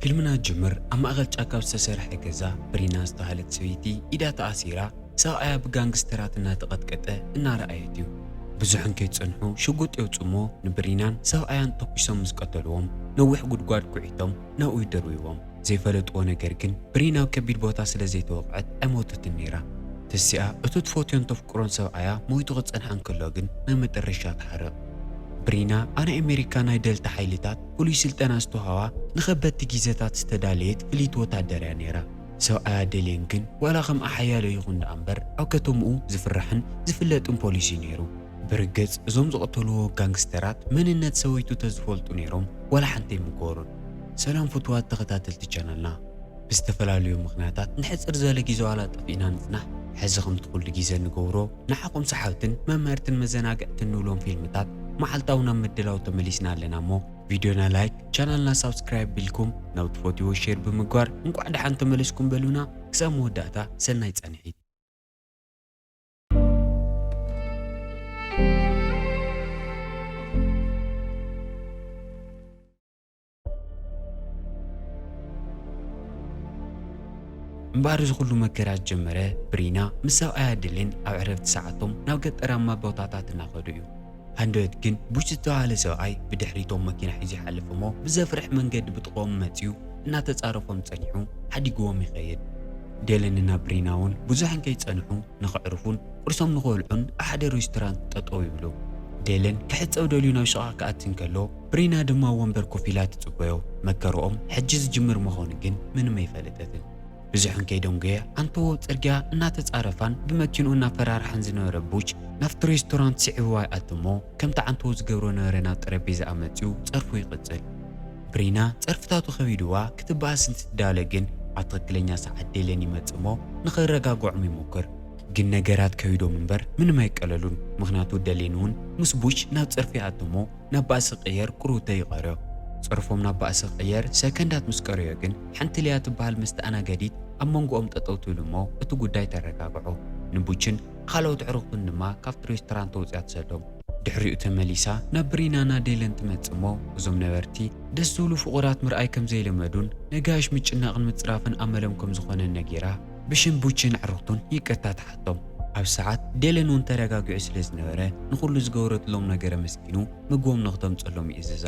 ፊልምና ጅምር ኣብ ማእኸል ጫካ ኣብ ዝተሰርሐ ገዛ ብሪና ዝተባህለት ሰበይቲ ኢዳ ተኣሲራ ሰብኣያ ብጋንግስተራት እናተቐጥቀጠ እናረኣየት እዩ። ብዙሕ እንከይጸንሑ ሽጉጥ የውጽሞ ንብሪናን ሰብኣያን ተኩሶም ምስ ቀተልዎም ነዊሕ ጉድጓድ ኩዒቶም ናብኡ ይደርብይዎም። ዘይፈለጥዎ ነገር ግን ብሪና ኣብ ከቢድ ቦታ ስለ ዘይተወቕዐት ኣይሞተትን ነይራ። ተሲኣ እቱ ትፈትዮን ተፍቅሮን ሰብኣያ ሞይቱ ክጸንሓ እንከሎ ግን ናይ መጠረሻ ትሓርቕ። ብሪና ኣብ ናይ ኣሜሪካ ናይ ደልታ ሓይልታት ፍሉይ ስልጠና ዝተውሃባ ንኸበድቲ ጊዘታት ዝተዳለየት ፍልይቲ ወታደር እያ ነይራ። ሰብኣያ ደልየን ግን ዋላ ከምኣ ሓያሎ ይኹን ደኣ እምበር ኣብ ከተምኡ ዝፍራሕን ዝፍለጥን ፖሊስ እዩ ነይሩ። ብርግጽ እዞም ዝቐተልዎ ጋንግስተራት መንነት ሰበይቱ ተዝፈልጡ ነይሮም ዋላ ሓንቲ ኣይምገበሩን። ሰላም ፍቱዋት ተኸታተልቲ ቻነልና፣ ብዝተፈላለዩ ምኽንያታት ንሕጽር ዝበለ ግዜ ዋላ ጠፊእና ንጽናሕ፣ ሕዚ ከምቲ ኩሉ ግዜ እንገብሮ ንዓኹም ሰሓብትን መምሃርትን መዘናግዕትን ንብሎም ፊልምታት መዓልታዊ ናብ ምድላው ተመሊስና ኣለና እሞ ቪድዮና ላይክ፣ ቻናልና ሳብስክራይብ ቢልኩም ናብ ትፈትዎ ሼር ብምግባር እንቋዕ ደሓን ተመለስኩም በሉና። ክሳብ መወዳእታ ሰናይ ጻንሒት። እምበኣር እዚ ኩሉ መከራ ዝጀመረ ብሪና ምስ ሰብኣያ ደሌን ኣብ ዕረፍቲ ሰዓቶም ናብ ገጠራማ ቦታታት እናኸዱ እዩ። ሃንደበት ግን ቡሽ ዝተባህለ ሰብኣይ ብድሕሪቶም መኪና ሒዙ ይሓልፍ እሞ ብዘፍርሕ መንገዲ ብጥቕኦም መጺኡ እናተጻረፎም ጸኒሑ ሓዲግዎም ይኸይድ። ደለንና ብሪና እውን ብዙሕ እንከይጸንሑ ንኸዕርፉን ቁርሶም ንኽበልዑን ኣብ ሓደ ሬስቶራንት ጠጠው ይብሉ። ደለን ክሕጸብ ደልዩ ናብ ሽቓቕ ክኣቲ እንከሎ ብሪና ድማ ኣብ ወንበር ኮፍ ኢላ ትጽበዮ። መከርኦም ሕጂ ዝጅምር ምዃኑ ግን ምንም ኣይፈለጠትን። ብዙሕ እንከይደንጎየ ኣንተዎ ኣብ ጽርግያ እናተጻረፋን ብመኪንኡ እናፈራርሓን ዝነበረ ቡች ናብቲ ሬስቶራንት ስዒብዋ ይኣቱ እሞ ከምቲ ኣንተዎ ዝገብሮ ነበረ ናብ ጠረጴዛኣ መጺኡ ጸርፉ ይቕጽል። ብሪና ጸርፍታቱ ከቢድዋ ክትበኣስ እንትትዳሎ ግን ኣብ ትኽክለኛ ሰዓት ደሌን ይመጽእ እሞ ንኸረጋግዖም ይሞክር። ግን ነገራት ከቢዶም እምበር ምንም ኣይቀለሉን። ምኽንያቱ ደሌን እውን ምስ ቡች ናብ ጸርፊ ይኣቱ እሞ ናብ ባእሲ ክቕየር ቁሩብተይ ይቐርዮ። ጸርፎም ናብ ባእሲ ክቕየር ሰከንዳት ምስ ቀረዮ ግን ሓንቲ ሊያ ትበሃል መስተኣናገዲት ኣብ መንጎኦም ጠጠው ትብል እሞ እቲ ጉዳይ ተረጋግዖ። ንቡችን ካልኦት ኣዕሩኽቱን ድማ ካብቲ ሬስቶራንት ተውጽያ ትሰዶም። ድሕሪኡ ተመሊሳ ናብ ብሪናና ደሌን ትመጽእ እሞ እዞም ነበርቲ ደስ ዝብሉ ፍቑራት ምርኣይ ከም ዘይለመዱን ነጋሽ ምጭናቕን ምጽራፍን ኣመሎም ከም ዝኾነን ነጊራ ብሽም ቡችን ኣዕሩኽቱን ይቅርታ ትሓቶም። ኣብ ሰዓት ደሌን እውን ተረጋጊዑ ስለ ዝነበረ ንኹሉ ዝገበረትሎም ነገር ኣመስጊኑ ምግቦም ንኽተምጸሎም ይእዝዛ።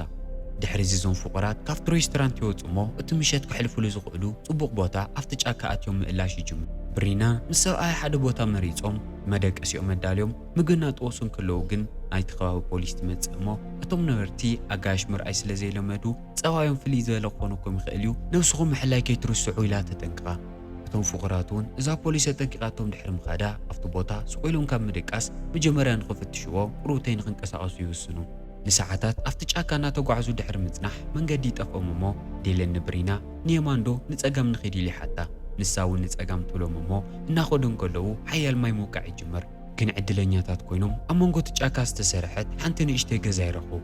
ድሕሪ እዚ እዞም ፍቑራት ካብቲ ሬስቶራንት ይወጹ እሞ እቲ ምሸት ከሕልፉሉ ዝኽእሉ ጽቡቕ ቦታ ኣብቲ ጫካ ኣትዮም ምእላሽ ይጅምሩ። ብሪና ምስ ሰብኣያ ሓደ ቦታ መሪጾም መደቀሲኦም ኣዳልዮም ምግቢ እናጠወሱ እንከለዉ ግን ናይቲ ከባቢ ፖሊስ ትመጽእ እሞ እቶም ነበርቲ ኣጋይሽ ምርኣይ ስለ ዘይለመዱ ጸባዮም ፍልይ ዝበለ ክኾነኩም ይኽእል እዩ፣ ነብስኹም ምሕላይ ከይትርስዑ ኢላ ተጠንቅቓ። እቶም ፍቑራት እውን እዛ ፖሊስ ኣጠንቂቓቶም ድሕሪ ምኻዳ ኣብቲ ቦታ ስቕ ኢሎም ካብ ምድቃስ መጀመርያ ንኽፍትሽዎ ቁሩብተይ ንኽንቀሳቐሱ ይውስኑ። ንሰዓታት ኣብቲ ጫካ እናተጓዕዙ ድሕሪ ምጽናሕ መንገዲ ይጠፍኦም እሞ ዴለን ንብሪና ንየማን ዶ ንጸጋም ንኺድ ኢሉ ይሓታ። ንሳ እውን ንጸጋም ትብሎም እሞ እናኸዱ እንከለዉ ሓያል ማይ ምውቃዕ ይጅምር። ግን ዕድለኛታት ኮይኖም ኣብ መንጎ እቲ ጫካ ዝተሰርሐት ሓንቲ ንእሽተይ ገዛ ይረኽቡ።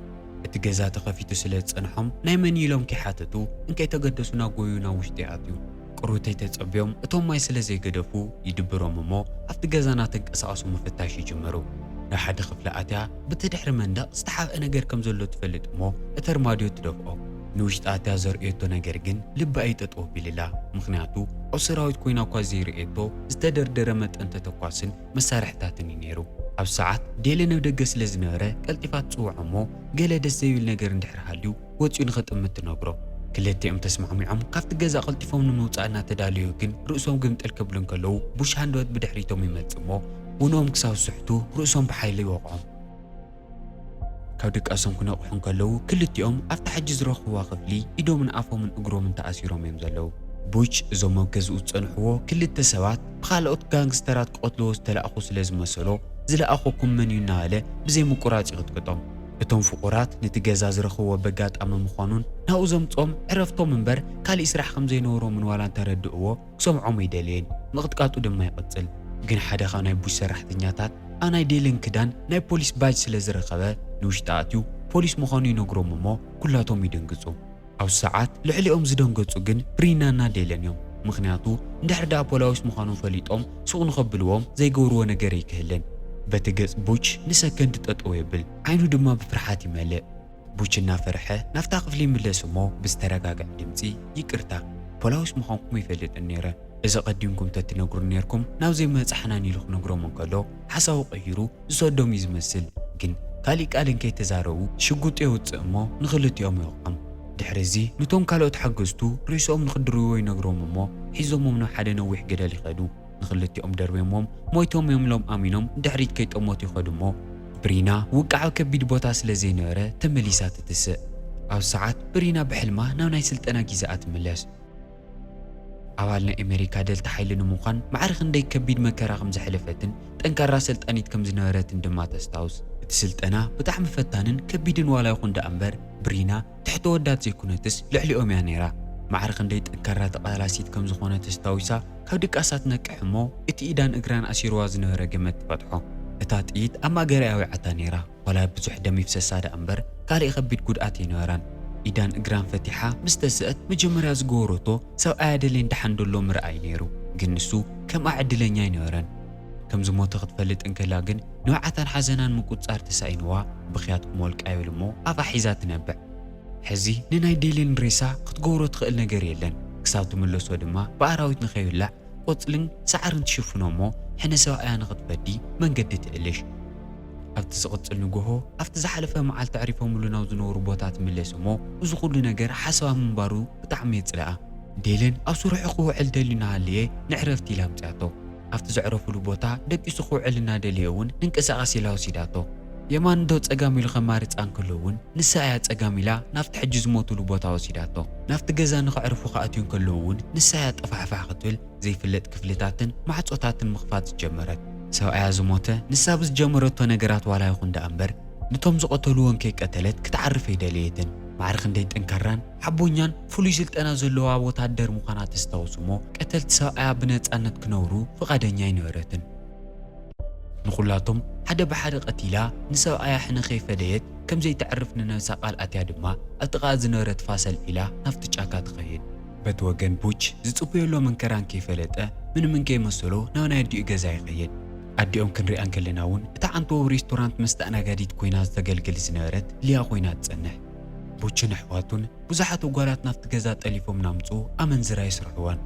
እቲ ገዛ ተኸፊቱ ስለ ዝጸንሖም ናይ መን ኢሎም ከይሓተቱ እንከይተገደሱ እናጎዩ ናብ ውሽጢ ይኣትዩ። ቁሩብተይ ተጸብዮም እቶም ማይ ስለ ዘይገደፉ ይድብሮም እሞ ኣብቲ ገዛ እናተንቀሳቐሱ ምፍታሽ ይጅምሩ። ናብ ሓደ ክፍሊ ኣትያ ብቲ ድሕሪ መንደቕ ዝተሓብአ ነገር ከም ዘሎ ትፈልጥ እሞ እቲ ኣርማድዮ ትደፍኦ። ንውሽጢ ኣትያ ዘርእየቶ ነገር ግን ልባ እዩ ጠጠው ኣቢልላ። ምኽንያቱ ኣብ ሰራዊት ኮይና እኳ ዘይርእየቶ ዝተደርደረ መጠን ተተኳስን መሳርሕታትን እዩ ነይሩ። ኣብ ሰዓት ዴሌ ናብ ደገ ስለ ዝነበረ ቀልጢፋ ትጽውዖ እሞ ገለ ደስ ዘይብል ነገር እንድሕር ሃልዩ ወጺኡ ንኸጥምት ትነግሮ። ክልቲኦም ተስማዕሚዖም ካብቲ ገዛ ቀልጢፎም ንምውጻእ እናተዳለዩ ግን ርእሶም ግምጥል ክብሉ እንከለዉ ቡሽ ሃንደበት ብድሕሪቶም ይመጽእ እሞ ውንኦም ክሳብ ዝስሕቱ ርእሶም ብሓይሊ ይወቕዖም። ካብ ድቃሶም ክነቕሑ እንከለዉ ክልቲኦም ኣብታ ሕጂ ዝረኽብዋ ክፍሊ ኢዶምን ኣፎምን እግሮምን ተኣሲሮም እዮም ዘለዉ። ቡች እዞም ኣብ ገዝኡ ዝጸንሕዎ ክልተ ሰባት ብኻልኦት ጋንግስተራት ክቐትልዎ ዝተላእኹ ስለ ዝመሰሎ ዝለኣኹኩም መን እዩ እናበለ ብዘይ ምቁራጽ ይቕጥቅጦም። እቶም ፍቑራት ነቲ ገዛ ዝረኽብዎ በጋጣሚ ምዃኑን ናብኡ ዘምጽኦም ዕረፍቶም እምበር ካሊእ ስራሕ ከም ዘይነበሮምን ዋላ እንተረድእዎ ክሰምዖም ኣይደለየን። ምቕጥቃጡ ድማ ይቕጽል። ግን ሓደ ካብ ናይ ቡሽ ሰራሕተኛታት ኣብ ናይ ዴሌን ክዳን ናይ ፖሊስ ባጅ ስለ ዝረኸበ ንውሽጢ ኣትዩ ፖሊስ ምዃኑ ይነግሮም እሞ ኩላቶም ይድንግጹ። ኣብ ሰዓት ልዕሊኦም ዝደንገጹ ግን ብሪናና ዴሌን እዮም። ምኽንያቱ እንድሕር ደኣ ፖላዊስ ምዃኖም ፈሊጦም ሱቕ ንኸብልዎም ዘይገብርዎ ነገር ኣይክህልን። በቲ ገጽ ቡች ንሰከንድ ጠጠው የብል፣ ዓይኑ ድማ ብፍርሓት ይመልእ። ቡች እናፈርሐ ናብታ ክፍሊ ይምለስ እሞ ብዝተረጋግዐ ድምጺ፣ "ይቅርታ፣ ፖላዊስ ምዃንኩም ኣይፈልጥን ነይረ። እዚ ቀዲምኩም ተትነግሩን ነይርኩም ናብ ዘይመጻሕናን" ኢሉ ክነግሮም እንከሎ ሓሳቡ ቀይሩ ዝሰዶም እዩ ዝመስል። ግን ካሊእ ቃል እንከይተዛረቡ ሽጉጥ የውጽእ እሞ ንኽልቲኦም ይወቕዖም። ድሕሪ እዚ ንቶም ካልኦት ሓገዝቱ ሬስኦም ንኽድርብዎ ይነግሮም እሞ ሒዞሞም ናብ ሓደ ነዊሕ ገደል ይኸዱ። ንኽልቲኦም ደርቤሞም ሞይቶም እዮም ኢሎም ኣሚኖም ድሕሪት ከይጠመቱ ይኸዱ እሞ ብሪና ውቃዕ ኣብ ከቢድ ቦታ ስለ ዘይነበረ ተመሊሳ ትትስእ። ኣብ ሰዓት ብሪና ብሕልማ ናብ ናይ ስልጠና ግዜኣ ትምለስ። ኣባል ናይ ኣሜሪካ ደልታ ሓይሊ ንምዃን ማዕረ ክንደይ ከቢድ መከራ ከም ዘሕለፈትን ጠንካራ ሰልጣኒት ከም ዝነበረትን ድማ ተስታውስ። እቲ ስልጠና ብጣዕሚ ፈታንን ከቢድን ዋላ ይኹን ደኣ እምበር ብሪና ትሕቲ ወዳት ዘይኮነትስ ልዕሊኦም እያ ነይራ። ማዕረ ክንደይ ጠንካራ ተቓላሲት ከም ዝኾነ ተስታዊሳ ካብ ድቃሳ ትነቅሕ እሞ እቲ ኢዳን እግራን ኣሲርዋ ዝነበረ ገመድ ትፈትሖ። እታ ጥይት ኣብ ማእገራ እያ ወይዓታ ነይራ። ዋላ ብዙሕ ደም ይፍሰሳ ደኣ እምበር ካልእ ከቢድ ጉድኣት ኣይነበራን። ኢዳን እግራን ፈቲሓ ምስ ተስአት መጀመርያ ዝገበረቶ ሰብኣያ ደሌን ደሓን ደሎ ምርኣይ ነይሩ። ግን ንሱ ከምኣ ዕድለኛ ኣይነበረን። ከም ዝሞተ ክትፈልጥ እንከላ ግን ንብዓታን ሓዘናን ምቁጽጻር ተሳኢንዋ ብኽያት ክመልቃ ይብል እሞ ኣፋ ሒዛ ትነብዕ። ሕዚ ንናይ ደሌን ሬሳ ክትገብሮ ትኽእል ነገር የለን። ክሳብ ትምለሶ ድማ ብኣራዊት ንኸይብላዕ ቆጽልን ሳዕርን ትሽፍኖ እሞ ሕነ ሰብኣያ ንኽትፈዲ መንገዲ ትእልሽ። ኣብቲ ዝቕጽል ንግሆ ኣብቲ ዝሓለፈ መዓልቲ ኣዕሪፎምሉ ናብ ዝነበሩ ቦታ ትምለስ እሞ እዚ ኩሉ ነገር ሓሳባ ምንባሩ ብጣዕሚ የጽልኣ። ዴለን ኣብ ስርሑ ክውዕል ደልዩ እናሃለየ ንዕረፍቲ ኢላ ኣምጽኣቶ። ኣብቲ ዘዕረፉሉ ቦታ ደቂሱ ክውዕል እናደለየ እውን ንንቀሳቐስ ኢላ ወሲዳቶ። የማን ዶ ጸጋም ኢሉ ከማርጻ እንከሎ እውን ንሳ እያ ጸጋም ኢላ ናብቲ ሕጂ ዝሞትሉ ቦታ ወሲዳቶ። ናብቲ ገዛ ንኸዕርፉ ክኣትዩ እንከለዉ እውን ንሳ እያ ጠፋሕፋሕ ክትብል ዘይፍለጥ ክፍልታትን ማዕጾታትን ምኽፋት ዝጀመረት። ሰብኣያ ዝሞተ ንሳ ብዝጀመረቶ ነገራት ዋላ ይኹን ደኣ እምበር፣ ነቶም ዝቐተልዎ እንከይቀተለት ክትዓርፍ ኣይደለየትን። ማዕረ ክንደይ ጠንካራን ሓቦኛን ፍሉይ ስልጠና ዘለዋ ወታደር ምዃና ተስታውስ እሞ፣ ቀተልቲ ሰብኣያ ብነጻነት ክነብሩ ፍቓደኛ ኣይነበረትን። ንኹላቶም ሓደ ብሓደ ቀቲላ፣ ንሰብኣያ ሕነ ከይፈደየት ከም ዘይተዕርፍ ንነብሳ ቃል ኣትያ ድማ፣ ኣብ ጥቓኣ ዝነበረ ትፋስ ኣልዒላ ናብቲ ጫካ ትኸይድ። በቲ ወገን ቡች ዝጽበየሎ መንከራን ከይፈለጠ፣ ምንም እንከይመሰሎ ናብ ናይ ኣዲኡ ገዛ ይኸይድ። ኣዲኦም ክንሪኣ እንከለና እውን፣ እታ ዓንተቦብ ሬስቶራንት መስተኣናጋዲት ኮይና ዝተገልግል ዝነበረት ሊያ ኮይና ትጸንሕ። ቡችን ኣሕዋቱን ብዙሓት ጓላት ናብቲ ገዛ ጠሊፎም እናምጽኡ ኣመንዝራ የስርሕወን።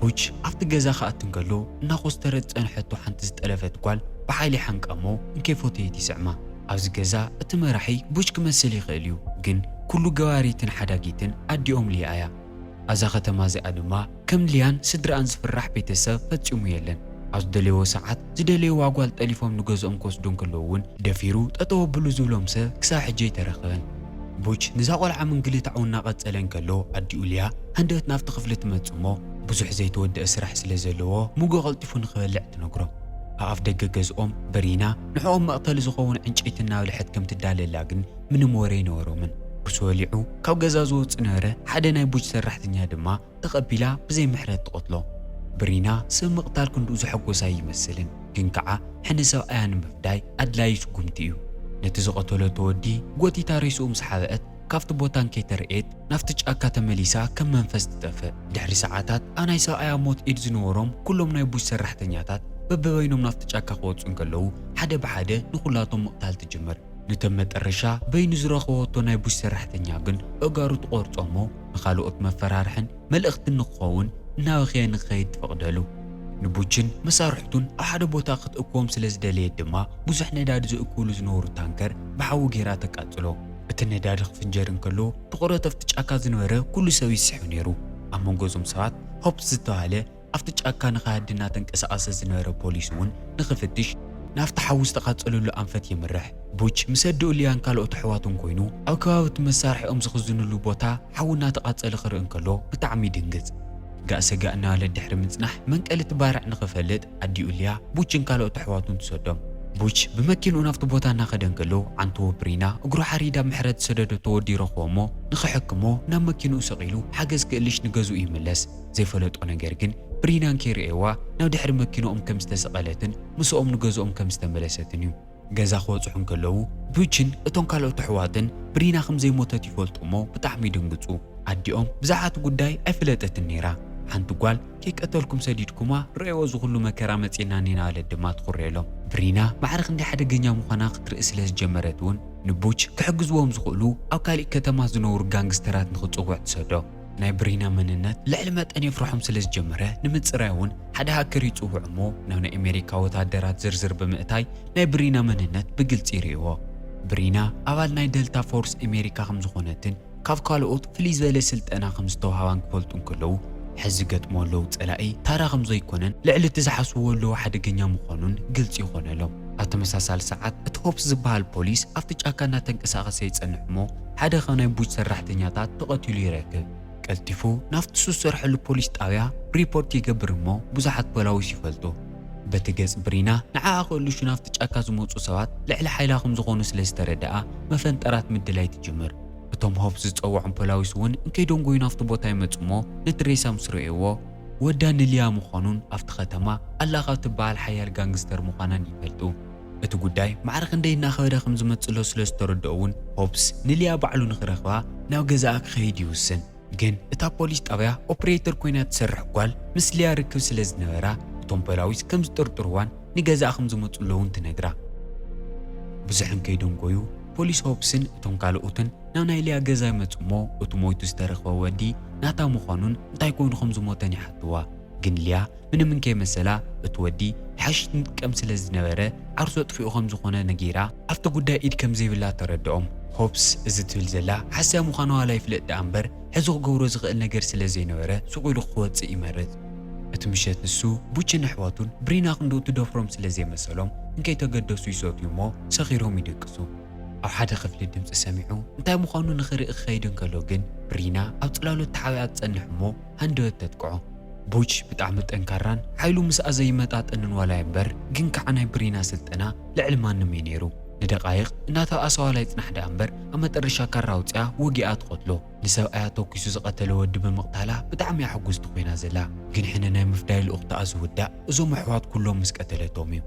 ቡች ኣብቲ ገዛ ክኣቱ እንከሎ፣ እናኾስተረት ዝጸንሐቶ ሓንቲ ዝጠለፈት ጓል ብሓይሊ ሓንቃ እሞ እንከይፈተየት ይስዕማ። ኣብዚ ገዛ እቲ መራሒ ቡች ክመስል ይኽእል እዩ፣ ግን ኩሉ ገባሪትን ሓዳጊትን ኣዲኦም ሊያ እያ። ኣብዛ ከተማ እዚኣ ድማ ከም ሊያን ስድራኣን ዝፍራሕ ቤተሰብ ፈጺሙ የለን። ኣብ ዝደለይዎ ሰዓት ዝደለይዋ ጓል ጠሊፎም ንገዝኦም ክወስዱ እንከለዉ እውን ደፊሩ ጠጠው ኣብሉ ዝብሎም ሰብ ክሳብ ሕጂ ኣይተረኸበን። ቡች ነዛ ቆልዓ ምንግልታዑ እናቐጸለ እንከሎ ኣዲኡ ሊያ ሃንደበት ናብቲ ክፍሊ ትመጽእ እሞ ብዙሕ ዘይተወደአ ስራሕ ስለ ዘለዎ ሙጎ ቀልጢፉ ንኽበልዕ ትነግሮ። ኣብ ኣፍ ደገ ገዝኦም ብሪና ንዕኦም መቕተሊ ዝኸውን ዕንጨይቲ እናብልሐት ከም ትዳለላ ግን ምንም ወረ ኣይነበሮምን። ቁርሲ በሊዑ ካብ ገዛ ዝወጽእ ነበረ ሓደ ናይ ቡች ሰራሕተኛ ድማ ተቐቢላ ብዘይ ምሕረት ትቐትሎ። ብሪና ሰብ ምቕታል ክንድኡ ዘሐጎሳ ኣይመስልን፣ ግን ከኣ ሕነ ሰብኣያ ንምፍዳይ ኣድላዪ ስጉምቲ እዩ። ነቲ ዝቐተለቶ ወዲ ጎቲታ ሬስኡ ምስ ሓብአት ካብቲ ቦታ እንከይተርእየት ናብቲ ጫካ ተመሊሳ ከም መንፈስ ትጠፍእ። ድሕሪ ሰዓታት ኣብ ናይ ሰብኣያ ሞት ኢድ ዝነበሮም ኩሎም ናይ ቡሽ ሰራሕተኛታት በበበይኖም ናብቲ ጫካ ክወጹ እንከለዉ ሓደ ብሓደ ንኹላቶም ምቕታል ትጅምር። ነቶም መጠረሻ በይኑ ዝረኸበቶ ናይ ቡሽ ሰራሕተኛ ግን ኣእጋሩ ትቖርጾ እሞ ንኻልኦት መፈራርሕን መልእኽትን ንክኸውን እናበኸየ ንክኸይድ ትፈቕደሉ። ንቡችን መሳርሕቱን ኣብ ሓደ ቦታ ክትእክቦም ስለ ዝደለየት ድማ ብዙሕ ነዳዲ ዝእክብሉ ዝነበሩ ታንከር ብሓዊ ገይራ ተቃጽሎ። እቲ ነዳዲ ክፍንጀር እንከሎ ትኹረት ኣብቲ ጫካ ዝነበረ ኩሉ ሰብ ይስሕብ ነይሩ። ኣብ መንጎ እዞም ሰባት ሆፕስ ዝተባህለ ኣብቲ ጫካ ንኸሃዲ እናተንቀሳቐሰ ዝነበረ ፖሊስ እውን ንኽፍትሽ ናብቲ ሓዊ ዝተቓጸለሉ ኣንፈት የምርሕ። ቡች ምስ ኣዲኡ ሊያን ካልኦት ኣሕዋቱን ኮይኑ ኣብ ከባቢ እቲ መሳርሒኦም ዝኽዝንሉ ቦታ ሓዊ እናተቓጸለ ክርኢ እንከሎ ብጣዕሚ ይድንግጽ። ጋእ ሰጋእ እናበለ ድሕሪ ምጽናሕ መንቀሊ እቲ ባርዕ ንኽፈልጥ ኣዲኡ ሊያ ቡችን ካልኦት ኣሕዋቱን ትሰዶም። ቡች ብመኪንኡ ናብቲ ቦታ እናኸደ እንከሎ ዓንተቦ ብሪና እግሩ ሓሪዳ ምሕረት ዝሰደደቶ ወዲ ይረኽቦ እሞ ንኽሕክሞ ናብ መኪንኡ ሰቒሉ ሓገዝ ክእልሽ ንገዝኡ ይምለስ። ዘይፈለጦ ነገር ግን ብሪና እንከይርእየዋ ናብ ድሕሪ መኪንኦም ከም ዝተሰቐለትን ምስኦም ንገዝኦም ከም ዝተመለሰትን እዩ። ገዛ ክበጽሑ እንከለዉ ቡችን እቶም ካልኦት ኣሕዋትን ብሪና ከም ዘይሞተት ይፈልጡ እሞ ብጣዕሚ ይድንግጹ። ኣዲኦም ብዛዕባ እቲ ጉዳይ ኣይፈለጠትን ነይራ። ሓንቲ ጓል ከይቀተልኩም ሰዲድኩማ ርእይዎ እዚ ኩሉ መከራ መጺእናኒ እናበለት ድማ ትኹረየሎም። ብሪና ማዕረ ክንደይ ሓደገኛ ምዃና ክትርኢ ስለ ዝጀመረት እውን ንቡች ክሕግዝዎም ዝኽእሉ ኣብ ካሊእ ከተማ ዝነብሩ ጋንግስተራት ንኽጽውዕ ትሰዶ። ናይ ብሪና መንነት ልዕሊ መጠን የፍርሖም ስለ ዝጀመረ ንምጽራይ እውን ሓደ ሃከር ይጽውዕ እሞ ናብ ናይ ኣሜሪካ ወታደራት ዝርዝር ብምእታይ ናይ ብሪና መንነት ብግልጺ ይርእይዎ። ብሪና ኣባል ናይ ደልታ ፎርስ ኣሜሪካ ከም ዝኾነትን ካብ ካልኦት ፍልይ ዝበለ ስልጠና ከም ዝተዋህባን ክፈልጡ እንከለዉ፣ ሕዚ ገጥሞ ኣለዉ ጸላኢ ታራ ከም ዘይኮነን ልዕሊ እቲ ዝሓስብዎ ኣለዉ ሓደገኛ ምዃኑን ግልጺ ይኾነሎም። ኣብ ተመሳሳሊ ሰዓት እቲ ሆፕስ ዝበሃል ፖሊስ ኣብቲ ጫካ እናተንቀሳቐሰ ይጸንሕ እሞ ሓደ ካብ ናይ ቡች ሰራሕተኛታት ተቐቲሉ ይረክብ። ቀልጢፉ ናብቲ እሱ ዝሰርሐሉ ፖሊስ ጣብያ ሪፖርት ይገብር እሞ ብዙሓት ፖላዊስ ይፈልጡ። በቲ ገጽ ብሪና ንዓኣ ክእልሹ ናብቲ ጫካ ዝመጹ ሰባት ልዕሊ ሓይላ ከም ዝኾኑ ስለ ዝተረድኣ መፈንጠራት ምድላይ ትጅምር። እቶም ሆፕስ ዝጸውዖም ፖላዊስ እውን እንከይደንጎዩ ናብቲ ቦታ ይመጹ እሞ ነቲ ሬሳ ምስ ረእይዎ ወዳ ንልያ ምዃኑን ኣብቲ ከተማ ኣላ ካብ ትበሃል ሓያል ጋንግስተር ምዃናን ይፈልጡ። እቲ ጉዳይ ማዕረ ክንደይ እናኸበደ ከም ዝመጽእ ስለ ዝተረድኦ እውን ሆፕስ ንልያ ባዕሉ ንኽረኽባ ናብ ገዛኣ ክኸይድ ይውስን። ግን እታ ፖሊስ ጣብያ ኦፕሬተር ኮይና ትሰርሕ ጓል ምስ ሊያ ርክብ ስለ ዝነበራ እቶም ፖላዊስ ከም ዝጥርጥርዋን ንገዛኣ ከም ዝመጹ ኣለውን ትነግራ። ብዙሕ እንከይደንጎዩ ፖሊስ ሆፕስን እቶም ካልኦትን ናብ ናይ ሊያ ገዛ ይመጹ እሞ እቲ ሞይቱ ዝተረኽበ ወዲ ናታ ምዃኑን እንታይ ኮይኑ ከም ዝሞተን ይሓትዋ። ግን ሊያ ምንም እንከይመሰላ እቲ ወዲ ሓሽሽ ንጥቀም ስለ ዝነበረ ዓርሱ ኣጥፊኡ ከም ዝኾነ ነጊራ ኣብቲ ጉዳይ ኢድ ከም ዘይብላ ተረድኦም። ሆፕስ እዚ ትብል ዘላ ሓስያ ምዃኑ ዋላ ይፍለጥ ደኣ እምበር ሕዚ ክገብሮ ዝኽእል ነገር ስለ ዘይነበረ ሱቕ ኢሉ ክወጽእ ይመርጽ። እቲ ምሸት ንሱ ቡችን ኣሕዋቱን ብሪና ክንድኡ ትደፍሮም ስለ ዘይመሰሎም እንከይተገደሱ ይሰትዩ እሞ ሰኺሮም ይድቅሱ። ኣብ ሓደ ክፍሊ ድምፂ ሰሚዑ እንታይ ምዃኑ ንኽርኢ ክኸይድ እንከሎ ግን ብሪና ኣብ ፅላሎት ተሓቢኣ ትፀንሕ እሞ ሃንደበት ተጥቅዖ። ቡች ብጣዕሚ ጠንካራን ሓይሉ ምስኣ ዘይመጣጠንን ዋላ እምበር ግን ከዓ ናይ ብሪና ስልጠና ልዕሊ ማንም እዩ ነይሩ። ንደቃይቕ እናተባኣሰ ዋላ ይፅናሕ ደኣ እምበር ኣብ መጠረሻ ካራ ኣውፅኣ ወጊኣ ትቐትሎ። ንሰብኣያ ተኩሱ ዝቐተለ ወዲ ብምቕታላ ብጣዕሚ እያ ሕጉስቲ ኮይና ዘላ። ግን ሕነ ናይ ምፍዳይ ልኡኽታኣ ዝውዳእ እዞም ኣሕዋት ኩሎም ምስ ቀተለቶም እዩ።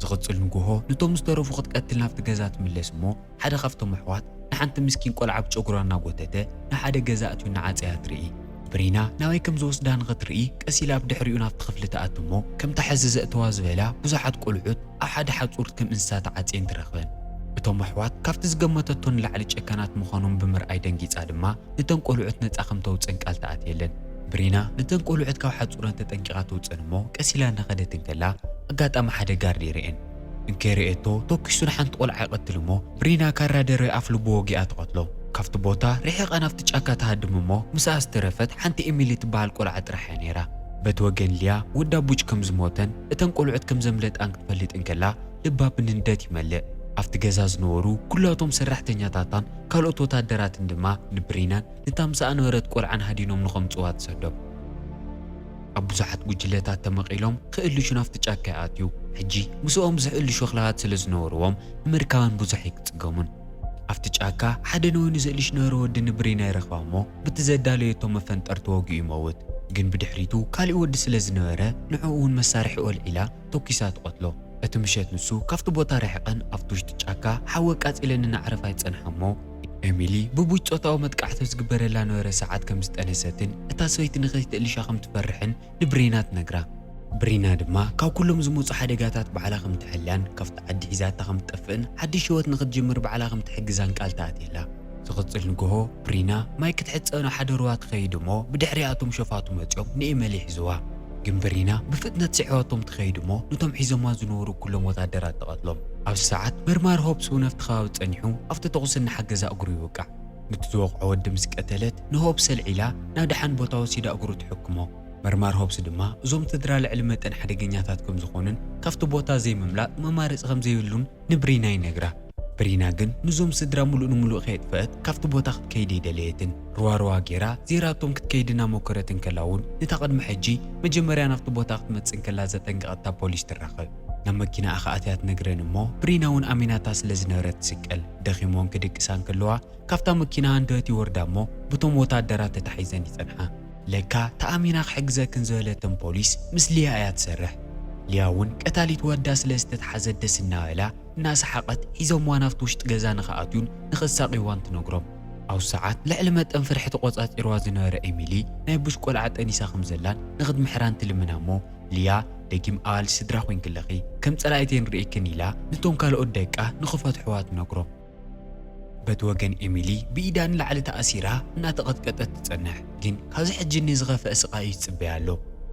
ዝቕጽል ንግሆ ነቶም ዝተረፉ ክትቀትል ናብቲ ገዛ ትምለስ እሞ ሓደ ካብቶም ኣሕዋት ንሓንቲ ምስኪን ቆልዓ ብጨጉራ እናጎተተ ንሓደ ገዛ ኣትዩ እናዓጸያ ትርኢ። ብሪና ናበይ ከም ዝወስዳ ንኽትርኢ ቀስ ኢላ ኣብ ድሕሪኡ ናብቲ ክፍሊ ትኣቱ እሞ ከምታ ሕዚ ዘእተዋ ዝበላ ብዙሓት ቆልዑት ኣብ ሓደ ሓጹር ከም እንስሳ ተዓጽየን ትረኽበን። እቶም ኣሕዋት ካብቲ ዝገመተቶ ንላዕሊ ጨካናት ምዃኖም ብምርኣይ ደንጊጻ ድማ ነተን ቆልዑት ነጻ ከም ተውጽን ቃል ትኣትየለን። ብሪና ነተን ቆልዑት ካብ ሓጹረን ተጠንቂቓ ተውጸን እሞ ቀስ ኢላ እናኸደት እንከላ ኣጋጣሚ ሓደ ጋርድ ይርእየን። እንከይ ርእየቶ ተኩሱ ንሓንቲ ቆልዓ ይቐትል እሞ ብሪና ካራ ደርብያ ኣፍ ልቡ ወጊኣ ትቐትሎ። ካብቲ ቦታ ርሒቓ ናብቲ ጫካ ትሃድም እሞ ምስኣ ዝተረፈት ሓንቲ ኤሚሊ ትበሃል ቆልዓ ጥራሕ እያ ነይራ። በቲ ወገን ሊያ ወዳ ቡች ከም ዝሞተን እተን ቆልዑት ከም ዘምለጣን ክትፈልጥ እንከላ ልባ ብንደት ይመልእ። ኣብቲ ገዛ ዝነበሩ ኩላቶም ሰራሕተኛታታን ካልኦት ወታደራትን ድማ ንብሪናን ነታ ምሳኣ ነበረት ቆልዓን ሃዲኖም ንኸምጽዋ ትሰዶም። ኣብ ብዙሓት ጉጅለታት ተመቒሎም ክእልሹ ናብቲ ጫካ ይኣትዩ። ሕጂ ምስኦም ዝእልሹ ኣኽላባት ስለ ዝነበርዎም ንምርካበን ብዙሕ ኣይክጽገሙን። ኣብቲ ጫካ ሓደ ንወይኑ ዝእልሽ ነበረ ወዲ ንብሪና ይረኽባ እሞ ብቲ ዘዳለየቶ መፈንጠር ተወጊኡ ይመውት። ግን ብድሕሪቱ ካሊእ ወዲ ስለ ዝነበረ ንዕኡ እውን መሳርሒ ወልዒላ ተኩሳ ትቐትሎ። እቲ ምሸት ንሱ ካብቲ ቦታ ርሒቐን ኣብቲ ውሽጢ ጫካ ሓዊ ኣቃጺለን እናዕረፋ ይጸንሓ እሞ ኤሚሊ ብቡች ጾታዊ መጥቃዕቲ ዝግበረላ ነበረ ሰዓት ከም ዝጠነሰትን እታ ሰበይቲ ንኸይትእልሻ ከም ትፈርሕን ንብሪና ትነግራ። ብሪና ድማ ካብ ኩሎም ዝመጹ ሓደጋታት ባዕላ ከም ትሕልያን ካብቲ ዓዲ ሒዛታ ከም ትጠፍእን ሓድሽ ህይወት ንኽትጅምር ባዕላ ከም ትሕግዛን ቃል ትኣትየላ። ዝቕጽል ንግሆ ብሪና ማይ ክትሕጸብ ናብ ሓደ ሩባ ትኸይድ እሞ ብድሕሪኣቶም ሸፋቱ መጺኦም ንኤመሊ ይሕዝዋ። ግን ብሪና ብፍጥነት ስዒባቶም ትኸይድ እሞ ነቶም ሒዞማ ዝነበሩ ኩሎም ወታደራት ትቐትሎም። ኣብዚ ሰዓት መርማሪ ሆፕስ እውን ኣብቲ ከባቢ ጸኒሑ ኣብቲ ተኹሲ እናሓገዛ እግሩ ይውቃዕ። ነቲ ዝወቕዖ ወዲ ምስ ቀተለት ንሆፕስ ኣልዒላ ናብ ደሓን ቦታ ወሲዳ እግሩ ትሕክሞ። መርማሪ ሆፕስ ድማ እዞም ስድራ ልዕሊ መጠን ሓደገኛታት ከም ዝኾኑን ካብቲ ቦታ ዘይምምላጥ መማረፂ ከም ዘይብሉን ንብሪና ይነግራ። ብሪና ግን ንዞም ስድራ ሙሉእ ንሙሉእ ከየጥፈአት ካብቲ ቦታ ክትከይድ ኣይደለየትን። ሩዋሩዋ ጌራ ዜራቶም ክትከይድ እናሞከረት እንከላ እውን ነታ ቅድሚ ሕጂ መጀመርያ ናብቲ ቦታ ክትመጽእ እንከላ ዘጠንቀቐታ ፖሊስ ትራኸብ። ናብ መኪናኣ ከኣትያ ትነግረን እሞ ብሪና እውን ኣሚናታ ስለ ዝነበረት ትስቀል። ደኺሞን ክድቅሳ እንከለዋ ካብታ መኪና ሃንደበት ይወርዳ እሞ ብቶም ወታደራት ተታሒዘን ይጸንሓ። ለካ ተኣሚና ክሕግዘክን ዝበለተን ፖሊስ ምስ ሊያ እያ ትሰርሕ። ሊያ እውን ቀታሊት ወዳ ስለ ዝተትሓዘት ደስ እናበላ እናሰሓቐት ሒዞምዋ ናብቲ ውሽጢ ገዛ ንኽኣትዩን ንኸሳቕይዋን ትነግሮም። ኣብ ሰዓት ልዕሊ መጠን ፍርሒ ተቖጻጺርዋ ዝነበረ ኤሚሊ ናይ ቡሽ ቆልዓ ጠኒሳ ከም ዘላን ንኽትምሕራን ትልምና እሞ ሊያ ደጊም ኣባል ስድራ ኮይንክለኺ፣ ከም ጸላኢተይ ንርእየክን ኢላ ነቶም ካልኦት ደቃ ንኽፈትሕዋ ትነግሮም። በቲ ወገን ኤሚሊ ብኢዳ ንላዕሊ ተኣሲራ እናተቐጥቀጠት ትጸንሕ፣ ግን ካብዚ ሕጂ ንዝኸፍአ ስቓይ እዩ ዝጽበያ ኣሎ።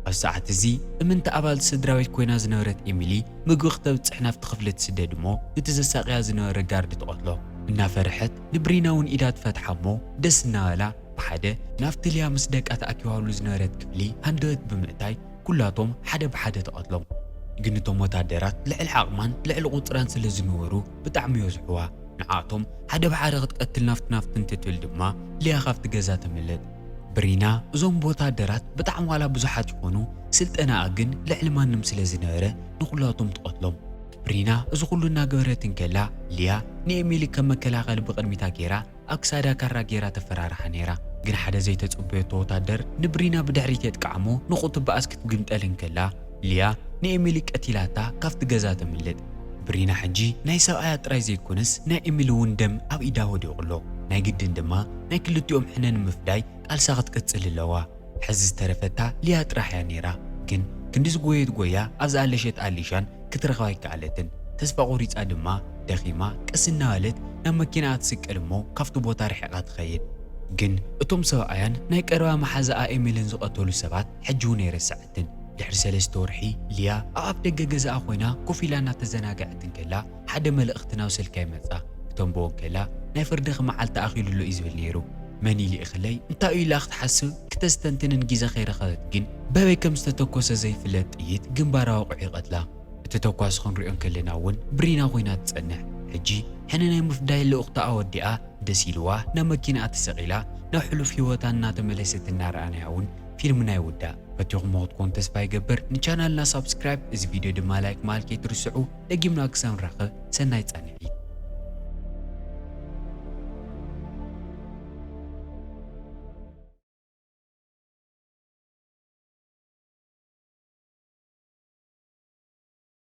ኣብዚ ሰዓት እዚ እምንቲ ኣባል ስድራ ቤት ኮይና ዝነበረት ኤሚሊ ምግቢ ክተብጽሕ ናብቲ ክፍሊ ትስደድ እሞ፣ ነቲ ዘሳቕያ ዝነበረ ጋርድ ትቐትሎ። እናፈርሐት ንብሪና እውን ኢዳ ትፈትሓ እሞ፣ ደስ እናበላ ብሓደ ናብቲ ሊያ ምስ ደቃ ተኣኪባሉ ዝነበረት ክፍሊ ሃንደበት ብምእታይ፣ ኩላቶም ሓደ ብሓደ ትቐትሎም። ግን እቶም ወታደራት ልዕሊ ዓቕማን ልዕሊ ቁጽራን ስለ ዝነበሩ ብጣዕሚ በዝሕዋ። ንዓቶም ሓደ ብሓደ ክትቀትል ናፍቲ ናፍቲ እንትትብል ድማ ሊያ ካብቲ ገዛ ተምልጥ። ብሪና እዞም ወታደራት ብጣዕሚ ዋላ ብዙሓት ይኾኑ፣ ስልጠናኣ ግን ልዕሊ ማንም ስለ ዝነበረ ንኹላቶም ትቐትሎም። ብሪና እዚ ኩሉ እናገበረት እንከላ ሊያ ንኤሚሊ ከም መከላኸሊ ብቕድሚታ ገይራ ኣብ ክሳዳ ካራ ገይራ ተፈራርሓ ነይራ። ግን ሓደ ዘይተጸበየቶ ወታደር ንብሪና ብድሕሪት የጥቅዓ እሞ ንቑ ትበኣስ ክትግምጠል እንከላ ሊያ ንኤሚሊ ቀቲላታ ካብቲ ገዛ ተምልጥ። ብሪና ሕጂ ናይ ሰብኣያ ጥራይ ዘይኮነስ ናይ ኤሚሊ እውን ደም ኣብ ኢዳ ወዲቑ ኣሎ። ናይ ግድን ድማ ናይ ክልቲኦም ሕነ ንምፍዳይ ቃልሳ ክትቅጽል ኣለዋ። ሕዚ ዝተረፈታ ሊያ ጥራሕ እያ ነይራ። ግን ክንዲ ዝጎየት ጎያ ኣብ ዝኣለሸት ኣሊሻን ክትረኽባ ኣይከኣለትን። ተስፋ ቆሪጻ ድማ ደኺማ ቀስ እናበለት ናብ መኪናኣ ትስቀል እሞ ካብቲ ቦታ ርሒቓ ትኸይድ። ግን እቶም ሰብኣያን ናይ ቀረባ መሓዛኣ ኤሚልን ዝቐተሉ ሰባት ሕጂ እውን ኣይረስዐትን። ድሕሪ ሰለስተ ወርሒ ሊያ ኣብ ኣፍ ደገ ገዛኣ ኮይና ኮፍ ኢላ እናተዘናግዐት እንከላ ሓደ መልእኽቲ ናብ ስልካ ይመጻ። ክተንብቦ እንከላ ናይ ፍርድኺ መዓልቲ ኣኺሉ ኣሎ እዩ ዝብል ነይሩ። መን እዩ ልኢኽለይ? እንታይ እዩ ኢላ ክትሓስብ ክተስተንትንን ግዜ ከይረኸበት ግን በበይ ከም ዝተተኮሰ ዘይፍለጥ ጥይት ግንባራ ወቒዑ ይቐትላ። እቲ ተኳሲ ክንሪኦ እንከለና እውን ብሪና ኮይና ትጸንሕ። ሕጂ ሕነ ናይ ምፍዳይ ልኡኽታኣ ወዲኣ ደስ ኢልዋ ናብ መኪናኣ ተሰቒላ ናብ ሕሉፍ ህይወታ እናተመለሰት እናረኣናያ እውን ፊልምና ይውዳእ። ፈቲኹሞ ክትኮኑ ተስፋ ይገብር። ንቻናልና ሳብስክራይብ፣ እዚ ቪድዮ ድማ ላይክ ማለት ከይትርስዑ። ደጊምና ክሳብ ንራኸብ ሰናይ ጻንሒት።